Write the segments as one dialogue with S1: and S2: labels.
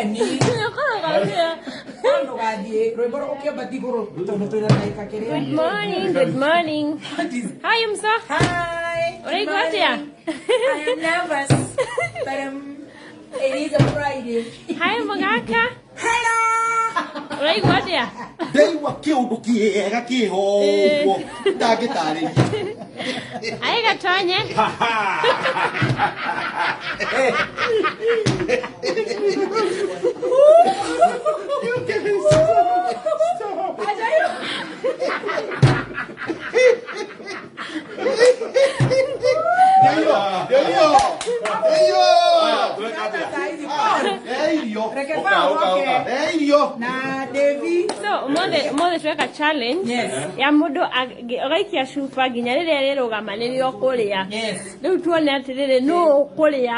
S1: Ni ndũgathiĩ rwĩmbo ũkĩambata igũrũ tondũ twĩna ndagĩka kĩrĩa.
S2: Good morning, good morning. Hi, Msa.
S1: Hi.
S2: Ũraigua atĩa?
S1: I am nervous, but it is a Friday.
S2: Hi, Mũgaka.
S1: Hello.
S2: Ũraigua atĩa?
S3: Ndaigua kĩũndũ kĩega kĩho ũguo ndangĩtarĩria.
S2: Hi, Gatonye.
S3: Ndeio, ndeio, ndeio.
S1: Tata hizi Paul.
S3: Ndeio,
S1: Reke
S4: Ũka,
S1: Paul
S4: ũka,
S1: oke.
S4: ũka.
S3: ndeio.
S1: Na Devi.
S2: So, ũmũthĩ ũmũthĩ tweka challenge
S1: Yes.
S2: ya mũndũ ũgaikia cuba nginya rĩrĩa rĩrũgama nĩrĩo ũkũrĩa.
S1: Yes.
S2: Rĩu tuone atĩrĩrĩ nũ ũkũrĩa.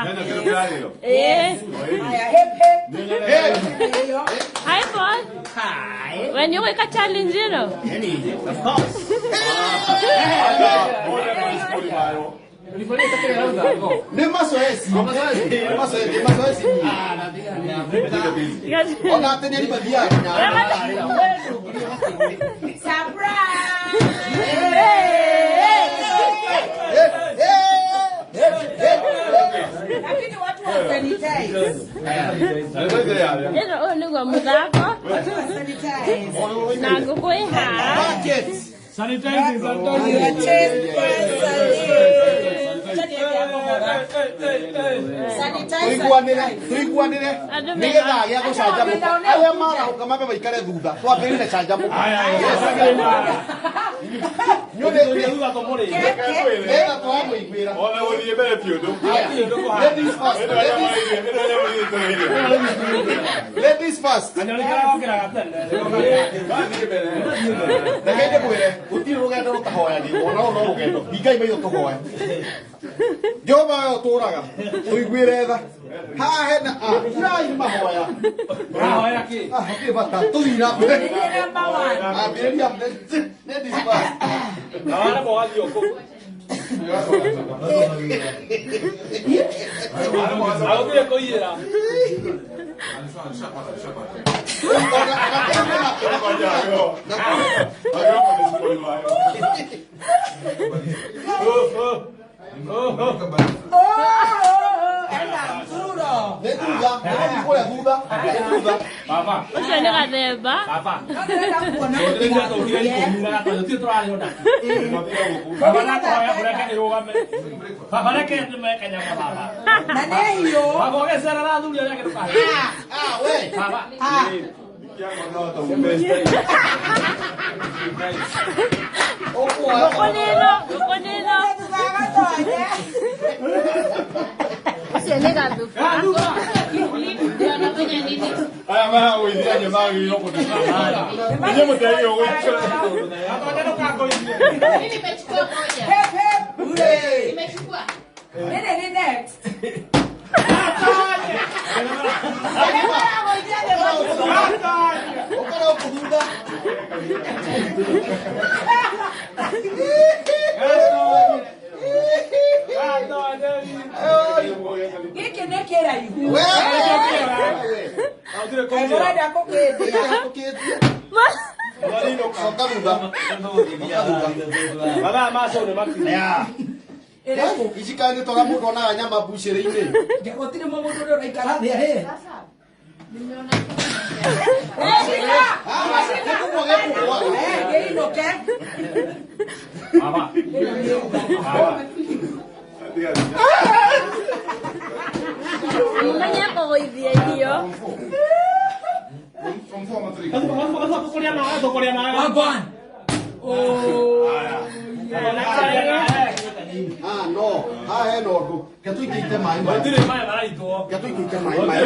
S2: Ĩĩ.
S1: Haya, hip hip.
S3: Hey.
S1: Ndeio.
S2: Hi, Paul.
S1: Hi.
S2: We nĩ ũgwĩka challenge ĩno?
S3: Nĩ mazoezi. Nĩ mazoezi, nĩ mazoezi. Ona ateng'eri mathiaga nginya.
S1: Surprise.
S3: Eh, eh, eh, eh.
S1: Lakini watu wa sanitize.
S2: Ĩno ũyũ nĩguo mũthako
S1: Watu wa sanitize.
S2: na ngũkũ ĩ haha.
S3: Bucket.
S1: Your chest Sanitize.
S3: Tũiguanĩre, tũiguanĩre.
S2: Andũ
S3: Nĩ gĩthaa gĩa gũcanjamũka. Arĩa marahũka mambe maikare thutha. Twambĩrĩre canjamũka. Nĩgetha twamũiguĩra. Ladies first. Ladies first. Reke ndĩmwĩre gũtirĩ rũgendo rũtahoyanĩirwo ona rũu no rũgendo hingai maitho tũhoe Jehova we ũtũraga tũiguĩre tha haha hena tirai mahoya. Ah, hatirĩ bata tũthiĩ na mbere.
S1: Number one.
S3: Ambĩrĩria ladies first.
S1: Oh, enda mzuro.
S3: Nĩ thutha nĩ kũrĩa thutha nĩ thutha.
S2: Ũcio nĩ gathemba.
S1: No ndĩrenda kuona Na nĩ hiũ.
S3: Ah, we.
S1: Ah,
S2: Ngũkũ nĩ ĩno, ngũkũ nĩ ĩno.
S1: thutha wa Gatonye.
S2: Ũcio nĩ gathubu.
S4: Aya maragũithia magĩrĩirwo kũndĩ.
S5: Mimi nimechukua moja.
S1: Hip hip. Hooray.
S5: Nimechukua.
S1: Nini ni next?
S3: Ũkorwo gũkũ thutha.
S1: Gĩkĩ nĩ kĩraihu.
S3: We.
S1: Kaĩ mũrenda kũkĩndia?
S3: Coka thutha.
S6: Mathaa ma show nĩ makinya.
S1: Ĩrĩkũ?
S3: Ici kaĩ nĩ tora mũndũ onaga nyama mbucĩrĩ-inĩ.
S1: Gũtirĩ mũndũ ũrĩa ũraikara thĩ arĩe.
S5: Nimeona.
S3: Ah, nĩ kũgwa gĩkũgwa.
S1: Eh, gĩinũke.
S2: Mũmenye kũgũithia irio.
S1: Wagwan.
S3: Ah, no. Haha hena ũndũ. Reke tũikaite maĩ maya.
S6: Gũtirĩ maĩ maraitwo.
S3: Reke tũikaite maĩ maya.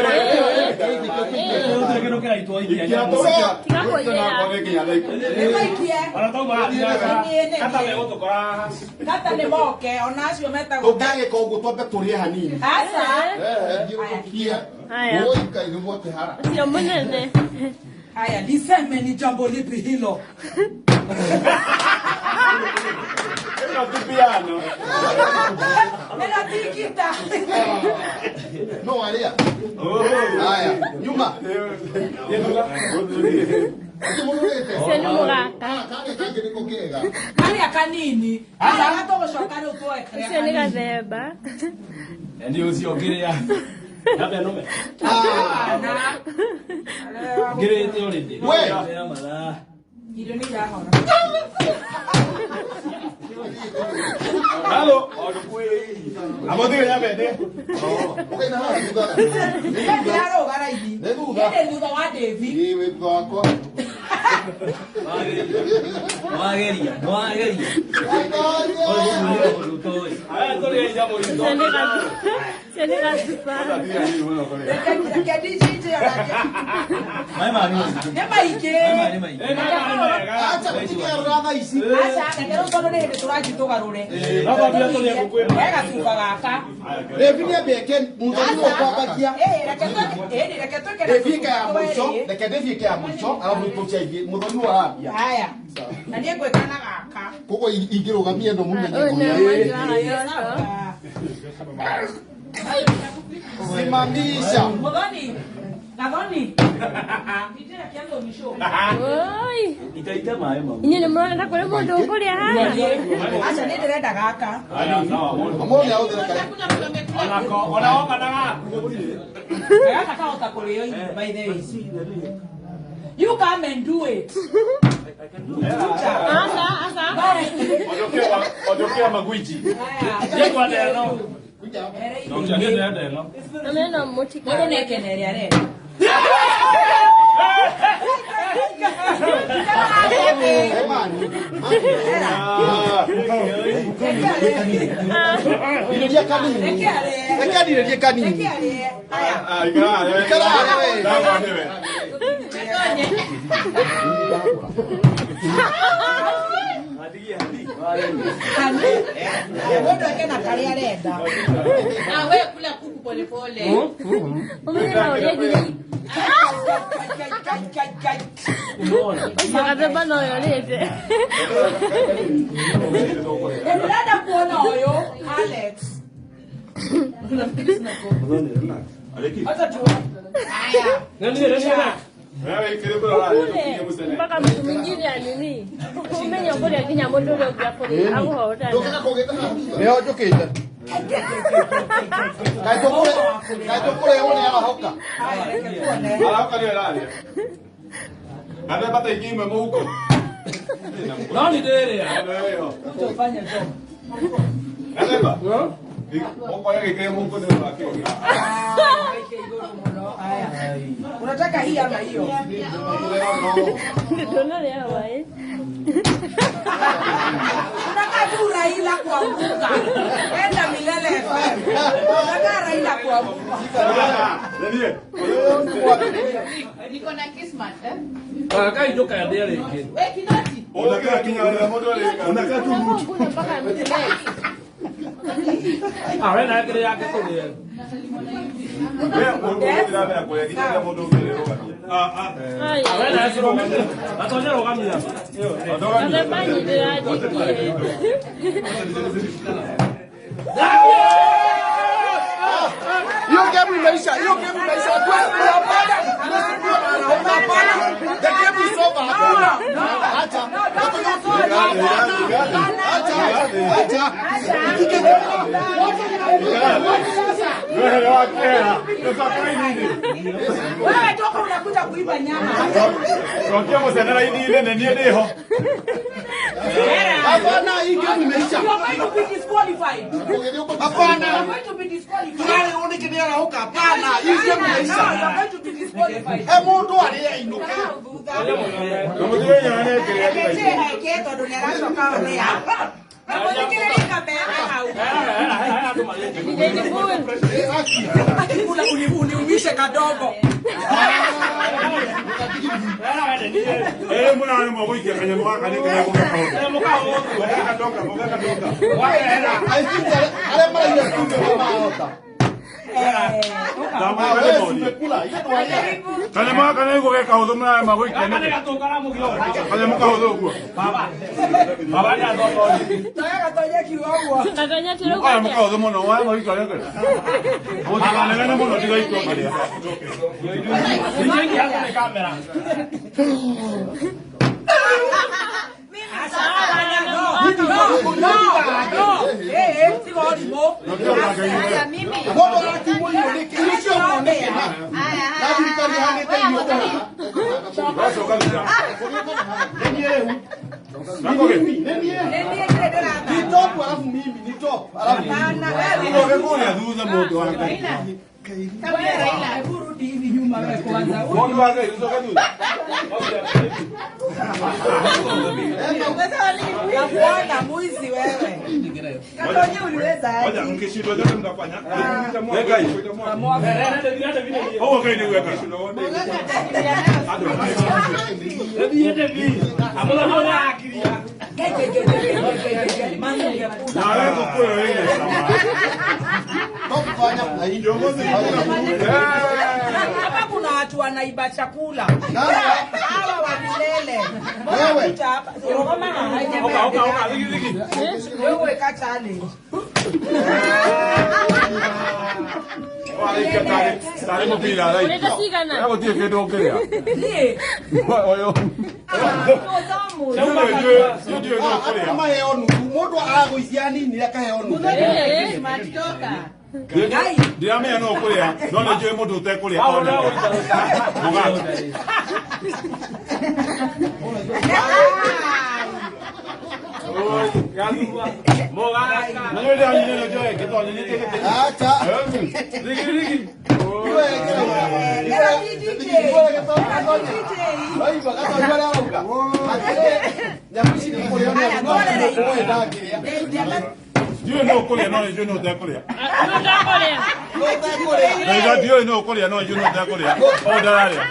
S6: Gũtirĩ kĩndũ kĩraitwo ikia.
S2: Tiga kũiyĩra.
S1: Nĩmaikie.
S6: Ona tauma
S1: Nĩ-
S6: kata megũtũkora haha.
S1: Kata nĩ moke ona acio metagwo
S3: Tũngĩagĩka ũguo twambe tũrĩe hanini.
S1: Aca.
S3: Thiũrũrũkie.
S2: Haya.
S3: Oi, Ngai nĩ mwakĩhara.
S2: Ũcio mũnene.
S1: Haya, niseme ni jambo lipi hilo?
S4: Ĩno ti piano.
S1: Nĩno tikita.
S3: No arĩa. Haya. Nyuma Uma.
S2: Ũcio nĩ mũgaka.
S1: Karĩa kanini. Karĩa gatũgũcoka rĩu tuoe karĩa
S2: Ũcio nĩ
S1: kanini.
S2: gathemba.
S6: Ni ucio ngiria. Nyambe nũme. Ngirĩte already.
S3: We.
S1: Irio nĩ irahora.
S4: Halo. Amothire nyambe ndĩ.
S3: Ũkaina haha thutha.
S1: Niĩ ndĩrarũga raithi.
S3: Nĩ thutha.
S1: Niĩ ndĩ thutha wa Davy.
S3: Ĩĩ wĩ thutha wakwa.
S7: Wageria, wageria.
S6: Aya tũrĩe nyamũ itũ.
S2: Ũcio nĩ gacuba.
S1: Reke ndinjinje onake.
S7: Maĩ ma nĩ
S1: Nĩ maingĩ.
S7: Maĩ nĩ maingĩ.
S3: Acha gũtikerũra thaa ici.
S1: Aca, reke rĩu tondũ nĩ hĩndĩ tũrathiĩ tũgarũre.
S6: Baba mbia tũrĩe ngũkũ ĩno.
S1: He gacuba gaka.
S3: Rebi nĩ ambe eke mũthoni ũyũ kwambagia.
S1: Ĩĩ, reke twĩke- ĩĩ, reke twĩke na
S3: Rebi ĩke ya
S1: tũcuba
S3: mũico.
S1: twĩrĩ.
S3: Reke Devi ĩke ya mũico arabu tũcenjie mũthoni ũyũ arambia.
S1: Haya. Na niĩ ngwĩka na gaka.
S3: Koguo ingĩrũgamia ĩno mũmenye
S2: Ũyũ nĩ
S3: ngũrĩa.
S2: mwangi wa Gayoso.
S3: Simamisha.
S1: Muthoni. Gathoni. Ndĩra kĩa Gathoni show.
S2: Oi.
S7: Itaita maĩ mau.
S2: Inyuĩ nĩ mũrona ta kũrĩ mũndũ ũkũrĩa haha?
S1: Aca nĩ ndĩrenda gaka.
S3: Ũmũthĩ ahũthĩra karĩa.
S6: Onako, ona woka na gaku gũtirĩ.
S1: Gaka kahota kũrĩo irio by the way. You come and do it.
S2: Aca, aca.
S4: Ondokea magwiji.
S6: Ndiĩ kwenda ĩno.
S1: Ere
S6: Niĩ ndĩrenda ĩno.
S2: Na no mũtika.
S1: Mũndũ nĩekene ĩrĩa arenda.
S3: Irĩria kanini.
S1: Reke arĩe.
S3: Reke ndirĩrie kanini.
S1: Reke arĩe. Haya.
S4: Ikara harĩa.
S3: Ikara harĩa we.
S4: Sawa nĩwe.
S1: Hani. Mũndũ eke na karĩa arenda.
S5: Ah, wewe kula kuku polepole.
S2: Ũmenye no ũrĩe nginya
S1: Kai, kai, kai, kai.
S2: ũcio gathemba no yo ũrĩte.
S1: Ndĩrenda kuona ũyũ Alex. Acha tuone. Haya.
S6: Nĩ niĩ, nĩ niĩ.
S4: Wewe ikĩrĩ kũrora
S2: Kule mpaka mtu mwingine anini. Ũmenye ũkũrĩa nginya mũndũ ũrĩa ũngĩ akũrĩa akũhotana.
S3: Ndũkaga kũgĩta haha thutha. Nĩho njũkĩte. Kaĩ tũkũrehwo nĩ arahoka.
S1: Haya, reke tuone.
S4: Arahoka nĩwe ĩrarĩa. Gathemba ta ingĩ imwe mũhuko.
S6: No nĩ ndĩrĩa.
S1: Kuja ufanye job.
S4: Gathemba. Ũkoya gĩkĩrĩ mũhuko nĩ ũndũ wa kĩĩ?
S1: Ah, weke igũrũ mũno. Haya. Unataka hii ama hiyo?
S2: Ndũnarĩa hwaĩ.
S1: Unakaa tu Raila kuanguka. Enda Milele FM. Unakaa Raila kuanguka.
S4: Nĩ niĩ.
S5: Niko na kismat eh?
S6: Kai njoka ndĩe rĩngĩ.
S5: Wewe Kinoti.
S4: Unakaa kinya ũrĩa mũndũ arĩka.
S3: Unakaa tu mtu.
S2: Kula mpaka mtu.
S6: Ah, we nawe kĩrĩa yake tũrĩe.
S4: We ũgũthiĩ na mbere kũrĩa nginya rĩrĩa mũndũ ũngĩ arĩrũgamia.
S2: Ai.
S6: Ah, we nawe kĩrũgamia. Gatonye rũgamia.
S2: Gathemba nyitĩra njikie.
S3: Hiyo game imeisha. Hiyo game imeisha. Hapana. Hapana. The game is over. Hakuna. Acha. Acha. Acha.
S4: Wewe wakera. Sasa nini?
S1: Wewe toka unakuja kuiba nyama.
S4: Cokia mũcenera ini nene niĩ ndĩho.
S3: Hapana, hii game imeisha.
S1: You are going to be disqualified.
S3: Hapana.
S1: You are going to be disqualified.
S3: Turarĩrwo nĩkĩ nĩ arahũka. Hapana, hii game
S1: No, you
S3: imeisha.
S1: are going to be disqualified.
S3: He mũndũ arĩe ainũke.
S1: Thutha.
S4: Ndũmũtige nyona nĩ ĩkĩrĩa
S1: Reke njĩra ĩke tondũ nĩ aracoka ũrĩa. Na mũthikĩrĩrie kamera hau.
S2: DJ ni full.
S1: Kula uniumishe kadogo.
S4: Ĩĩ mũrarĩ mũgũikia kanyamũ gaka nĩ kĩrĩa mũgeka Mũgeka ndoka, mũgeka ndoka.
S3: I think arĩa maraira studio nĩ mahota.
S4: Kanyamũ gaka nĩ gũgeka ũthũ mũrarema gũikia nĩkĩ? Kanyamũ kahũthũ ũguo.
S2: Gatonya tũrauga
S4: Kanyamũ
S2: atĩa?
S4: kahũthũ mũno warema gũikia nĩkĩ? Mũtikanegene mũno tigaikio ngarĩa.
S3: Mũndũ aratimwo irio nĩkĩ? Irio ciomwo nĩkĩ? Na thirikari ĩhanĩte irio kũhaha.
S4: Wacoka thutha.
S3: Nĩ niĩ rĩu.
S4: Nakũgĩ.
S3: Nĩ niĩ. Ni top alafu mimi, ni top alafu mimi.
S4: Ũcoke kũrĩa thutha mũndũ wa Ngai. Mũndũ wa Ngai ũcoke thutha.
S1: Nakuona mwizi wewe. Katonye uliweza
S4: Ngoja
S1: aje?
S4: mkishindwa zote mtafanya. Ngai. Ũguo Ngai nĩguo ekaga. Nawe ngũkũ ĩyo ĩna cama.
S3: Top fanya na hii.
S4: Kiongozi
S1: Hapa kuna watu wanaiba chakula.
S3: Nani?
S1: Hawa wa milele. Mbona
S3: Wewe.
S1: kuja hapa? Rogoma Wewe weka challenge.
S4: warĩkia tarĩ mũbira
S2: Ũrenda
S4: araikio.
S2: cigana?
S4: Gũtirĩ kĩndũ ũngĩrĩa.
S1: Niĩ.
S4: Ũyũ. Ndiũĩ no
S3: Andũ
S4: ũkũrĩa.
S3: maheo nuthu. Mũndũ aragũicia nini akaheo nuthu.
S4: Ndiramenya no ũkũrĩa no nĩ njũĩ mũndũ ũtekũrĩa onake. Mũgate. Na nĩ ndĩranyinire nĩ njũĩ kĩtonyinĩte gĩtĩ.
S3: Acha. Iwe kĩra
S1: Era DJ. Era DJ.
S3: Raigua gatonya ũrĩa arauga. Atĩrĩ, nyamũ ici nĩ kũrĩo nĩ andũ, no ũyũ ndangĩrĩa.
S4: Ndiũĩ no ũkũrĩa no nĩ njũĩ no ũtekũrĩa.
S2: Nĩ ũtakũrĩa?
S3: No ũtekũrĩa.
S4: Ndauga ndiũĩ no ũkũrĩa no njũĩ no ũtekũrĩa. Ũyũ ndararĩa.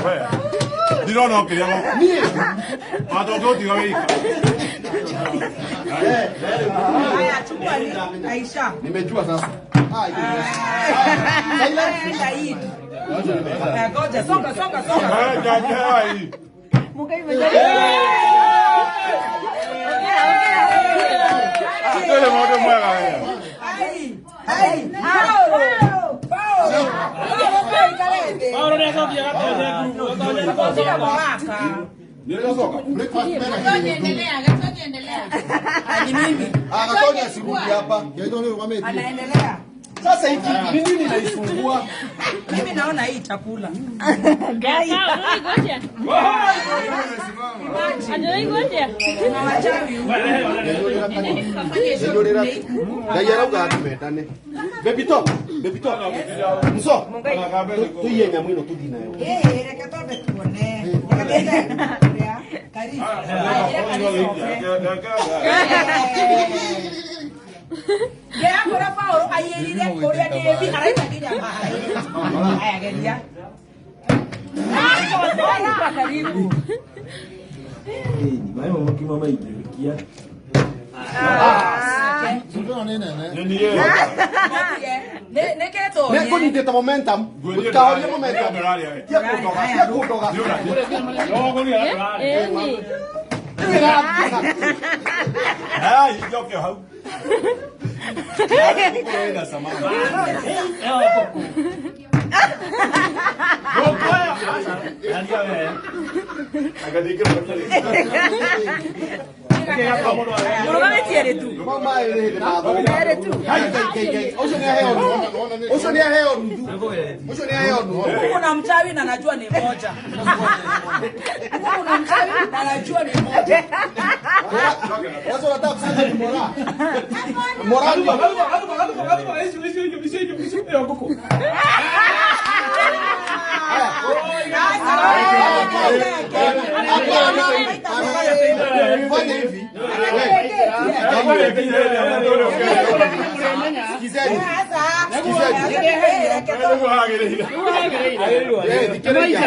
S4: We. Ndirona ũkĩrĩa gũkũ.
S3: Niĩ.
S4: Watoka ũtiga wĩika.
S1: Haya, chukua ni Aisha.
S3: Nimejua sasa. Ah, hiyo ni. Silence.
S1: Enda hii. Ngoja, songa songa songa.
S4: Haya, Ndũrĩ mũndũ mwega we.
S1: Ai. Ai. Paolo. Paolo. Paolo Paolo. Mwaka.
S4: Nĩũracoka?
S3: Breakfast mena
S1: Ni mimi.
S3: Ah, Gatonya asirudi hapa.
S1: Anaendelea.
S3: Sasa hiki ni nini naisumbua?
S1: Mimi naona hii chakula.
S2: Sawa, ũrĩigua atĩa? Andũ ũraigua atĩa?
S1: Na wachawi huku.
S3: Ngai arauga andũ mendane. Baby top, baby top. Mso. Tuiye nyamũ ĩno tũthiĩ nayo.
S1: Eh, reke twambe tuone. Reke twende kũrĩa. Karibu. Haya, karibu. Ndĩrakũra Paul aiyĩrire kũrĩa ndĩbi araita nginya maĩ. Haya, geria. Ah, karibu. Nĩ kĩtonye.
S3: Nĩ kũnyitĩte momentum. Gũtikahorie momentum. Tia kũndoga, tia kũndoga.
S2: Ĩni.
S3: Rĩu ĩrathiĩ na
S4: Ai, njoke hau. Ngũkũ ĩna cama. Ngũkũ ĩyo.
S1: Mũrũgamĩtie rĩ tu.
S3: Mama ĩrĩ na
S1: Erĩ tu.
S3: Ngai, Ngai, Ngai. Ũcio nĩ aheo nuthu. Ũcio nĩ aheo nuthu. Ũcio nĩ aheo nuthu.
S1: Huku kuna mchawi na najua ni moja. Huku kuna mchawi na najua ni moja.
S3: Sasa unataka kusema ni mora. Mora ni Fanya hivi. Sikizeni.
S1: Aca. Reke
S4: Nĩguo hagĩrĩire.
S3: Thikĩrĩria.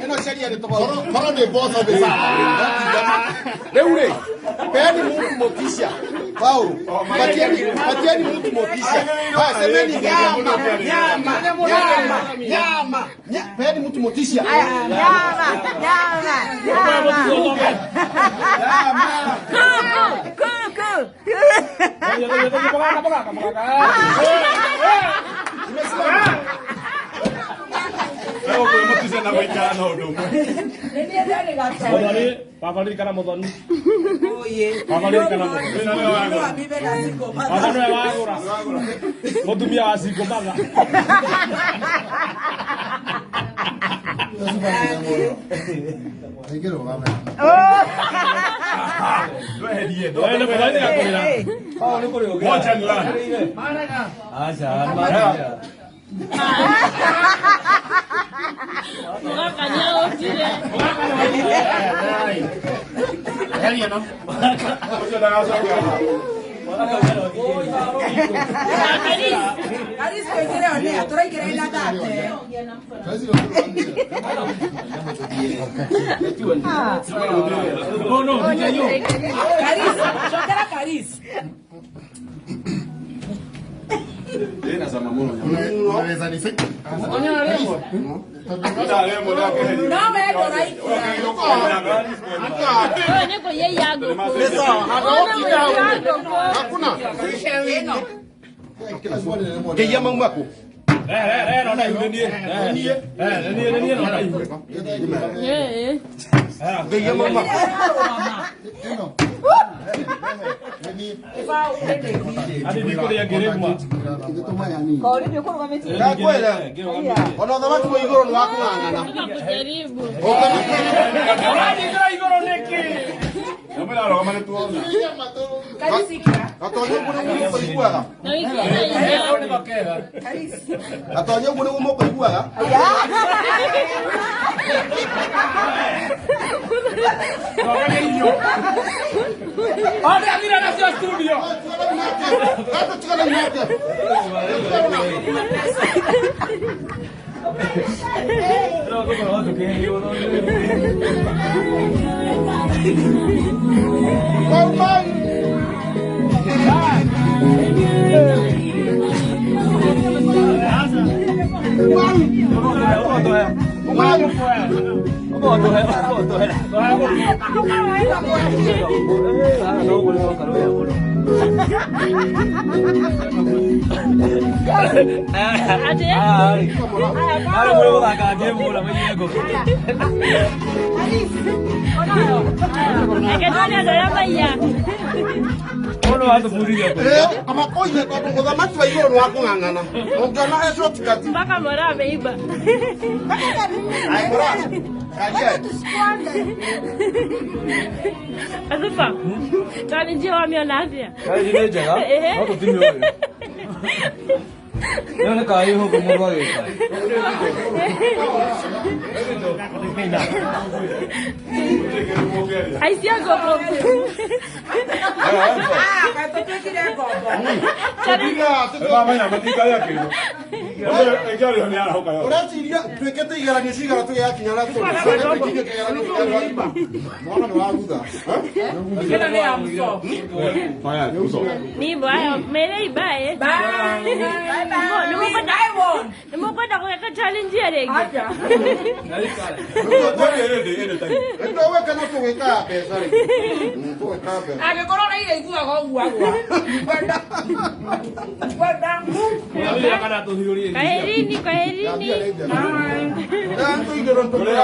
S3: Ĩno sheria nĩ tofauti.
S8: Korwo nĩ mboco nĩ sawa.
S3: Rĩu rĩ, peani mtu motisha. Paul, patieni mtu motisha. Haya, semeni nyama, nyama, nyama, nyama. Peani mtu motisha.
S1: Nyama, nyama, nyama. Kuku, kuku.
S3: Imesimama.
S4: Rĩu kwĩ na gũikara na ũndũ ũmwe.
S1: Nĩ niĩ ndarĩ gatoĩ.
S6: Muthoni, baba ririkana Muthoni.
S1: Oye.
S6: Baba ririkana Muthoni.
S1: No, a mí me la cinco
S6: Baba nĩwe wagũra. Mũtumia wa cingo matha.
S4: Ndweherie.
S6: Wewe nĩ Muthoni akũrĩra.
S4: Watch and learn.
S7: Aca, maraga.
S2: Mũgaka nĩaũkire.
S4: Ũcio ndagacoka.
S1: Karis tũingĩre one, tũraingĩra ina thate.
S6: No, no, ndikenyo.
S1: Karis, cokera Karis.
S4: Ĩna cama mũno nyama.
S8: Unaweza nisaidia?
S4: Ndaremwo ndakeherio.
S1: No we ndũraikira.
S2: Ũyũ nĩ kũiya ngũkũ.
S3: Nĩ sawa,
S2: Ũyũ nĩ kũiya ngũkũ.
S3: Hakuna.
S1: Ĩno.
S3: Ngeia mauma kũ?
S6: Eh, no ndaihu nĩ niĩ. Eh, nĩ niĩ no ndaihu.
S2: Eh.
S3: Ngeia mauma kũ?
S6: Adi ndikũrĩa ngĩrĩmwa.
S3: Ndakwĩra. Ona ũthamaki wa igũrũ nĩ wa kũng'ang'ana.
S2: Toka kujaribu.
S6: Ũranjĩkĩra igũrũ nĩkĩ?
S4: Nĩmũrarũgama nĩ tuona.
S1: Karis ikira.
S3: Gatonye ũguo nĩguo mũkũiguaga.
S2: Na wĩkĩre irio.
S1: Karis.
S3: Gatonye ũguo nĩguo mũkũiguaga.
S6: Othe athire nacio studio.
S3: Gatũ tigana nake. Mau mau.
S2: Atĩ? Reke tuone andũ arĩa maiya.
S3: Kama koime tondũ ũthamaki wa igũrũ nĩ wa kũng'ang'ana. Ũngĩona he shortcut.
S2: Mpaka Moraa ameiba.
S3: Ai, Moraa. Karia.
S2: Athupa. Challenge ĩyo wamĩona atĩa?
S7: Nĩ njega, no tũtimĩũĩ. Ĩyo nĩ kaĩ hũthũ mũndũ agĩka.
S2: Aici a ngũkũ.
S1: Ah, kaĩ tũtuĩkire ngombo.
S4: Mamenya matingarĩa kĩndũ. Ĩngĩarĩho nĩ arahũka yothe.
S3: Ũreciria twĩkĩte igeranio cigana tũgĩgakinya ũrĩa tũrĩ? Twĩkĩte kĩgeranio kĩa mwana nĩ wagutha.
S1: Ĩno nĩ ya mũco.
S4: Fanya, uso.
S2: Ni bye, mere bye.
S1: Bye. Bye bye.
S2: Nĩ
S1: I won.
S2: mũkwenda gwĩka challenge ĩyo rĩngĩ?
S1: Acha.
S4: Ĩndĩ time.
S3: Nĩtũgwĩka no tũgwĩka ya mbeca rĩ. Tũgwĩka mbeca.
S1: Angĩkorwo Raila iguaga ũguo agwa. Kwenda. Kwenda.
S6: Kana tũhiũrie.
S2: Kwaherini, kwaherini.
S3: Tũigĩrwo tũgwĩka.